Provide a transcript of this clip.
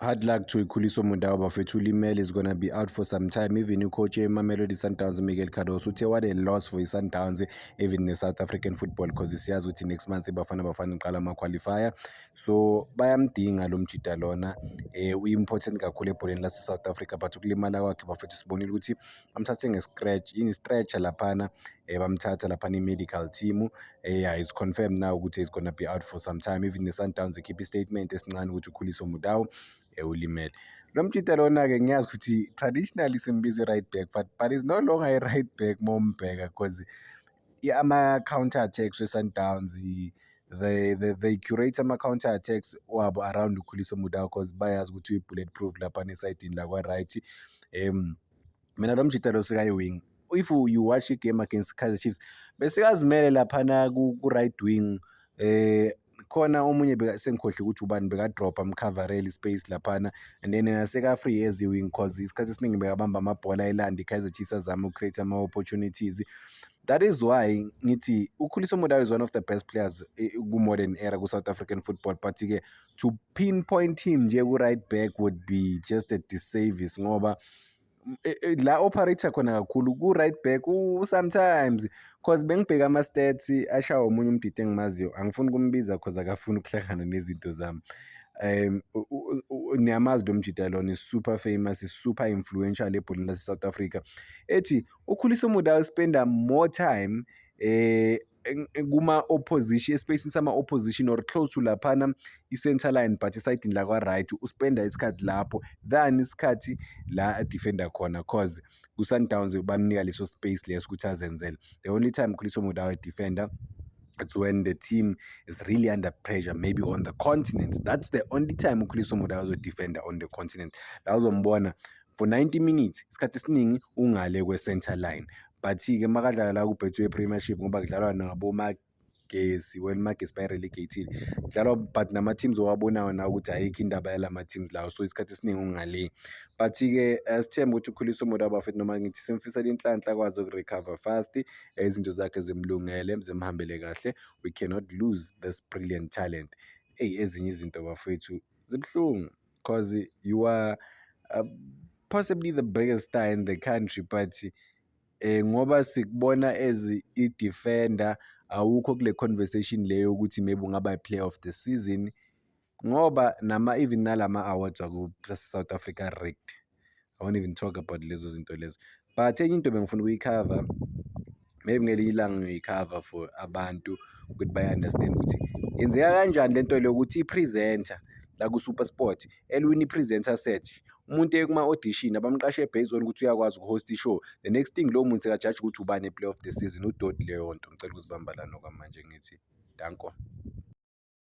Hard luck to Khuliso Mudau, bafethu. Ulimele, is gonna be out for some time. Even ucoach eMamelodi Sundowns, Miguel Cardoso, uthe what a loss for i-Sundowns, even ne-South African football, because siyazi ukuthi next month iBafana Bafana iqala ama-qualifier, so bayamdinga lo mjida lona. Uyi-important kakhulu ebholeni lase-South Africa, but ukulimala kwakhe, bafethu, sibonile ukuthi bamthathe nge-scratch in-stretcher laphana, bamthatha laphana i-medical team. Yeah, it's confirmed now ukuthi he's gonna be out for some time. Even the-Sundowns ikhipha i-statement esincane ukuthi uKhuliso Mudau ulimele. Lo mjida lona-ke, ngiyazi ukuthi traditionally simbiza i-right back, but is no longer i-right back mombheka, because ama-counter attacks we-Sundowns, they curate ama-counter attacks wabo around uKhuliso Mudau, 'cause bayazi ukuthi uyi-bullet proof laphana esayidini lakwa-right. Mina lo mjida lo sekayi-wing. If you watch i-game against Kaizer Chiefs, besekazimele laphana ku-right wing. Khona omunye, sengikhohlwe ukuthi ubani, bekadropha amkhavarele i-space laphana, and then yena seka-free as i-wing, 'cause isikhathi esiningi bekabamba amabhola elanda i-Kaizer Chiefs, azame uku-create ama-opportunities. That is why ngithi uKhuliso Mudau is one of the best players ku-modern era ku-South African football, but-ke to pinpoint him nje ku-right back would be just a disservice, ngoba la operate-a khona kakhulu ku-right back sometimes, 'cause bengibheka ama-stats ashawa omunye umdidi engimaziyo, angifuni ukumbiza 'cause akafuni ukuhlangana nezinto zami. Niyamazi lo mjida lona, is super famous, is super influential ebholeni lase-South Africa, ethi uKhuliso Mudau spenda more time kuma-opposition, espacini sama-opposition or close to laphana i-center line, but esayidini lakwa-right uspenda isikhathi lapho than isikhathi la adefenda khona, 'cause ku-Sundowns bamnika leso space leso ukuthi azenzele. The only time Khuliso Mudau edefenda, it's when the team is really under pressure, maybe on the continent. That's the only time uKhuliso Mudau azodefenda on the continent. La uzombona for 90 minutes, isikhathi esiningi ungale kwe-center line. But-ke makadlala la ku-Betway Premiership, ngoba kudlalwa nabomagesi, well, Magesi bayi-relegate-ile, kudlalwa but nama-teams owabonayo nawe ukuthi ayikho indaba yalama teams lawo, so isikhathi esiningi ungale. But-ke sithembe ukuthi uKhuliso Mudau, bafethu, noma ngithi simfisela inhlanhla, akwazi uku-recover fast, izinto zakhe zimlungele, zimhambele kahle. We cannot lose this brilliant talent. Eyi, ezinye izinto, bafethu, zibuhlungu, 'cause you are possibly the biggest star in the country, but ngoba sikubona as i-defender, awukho kule conversation leyo yokuthi maybe ungaba i-player of the season, ngoba nama even nalama awards waku-South Africa rigged. I won't even talk about lezo zinto lezo. But enye into bengifuna ukuyikhava, maybe ngelinye ilanga ngiyoyikhava for abantu ukuthi bayi-understand ukuthi yenzeka kanjani lento le yokuthi i-presenter la ku-SuperSport elwini i-presenter search, umuntu eye kuma-audition, abamqashe based on ukuthi uyakwazi uku-host i-show, the next thing lowo muntu sekajaja ukuthi ubani i-player of the season. Udoti leyo nto. Ngicela ukuzibamba lana okwamanje, ngithi danko.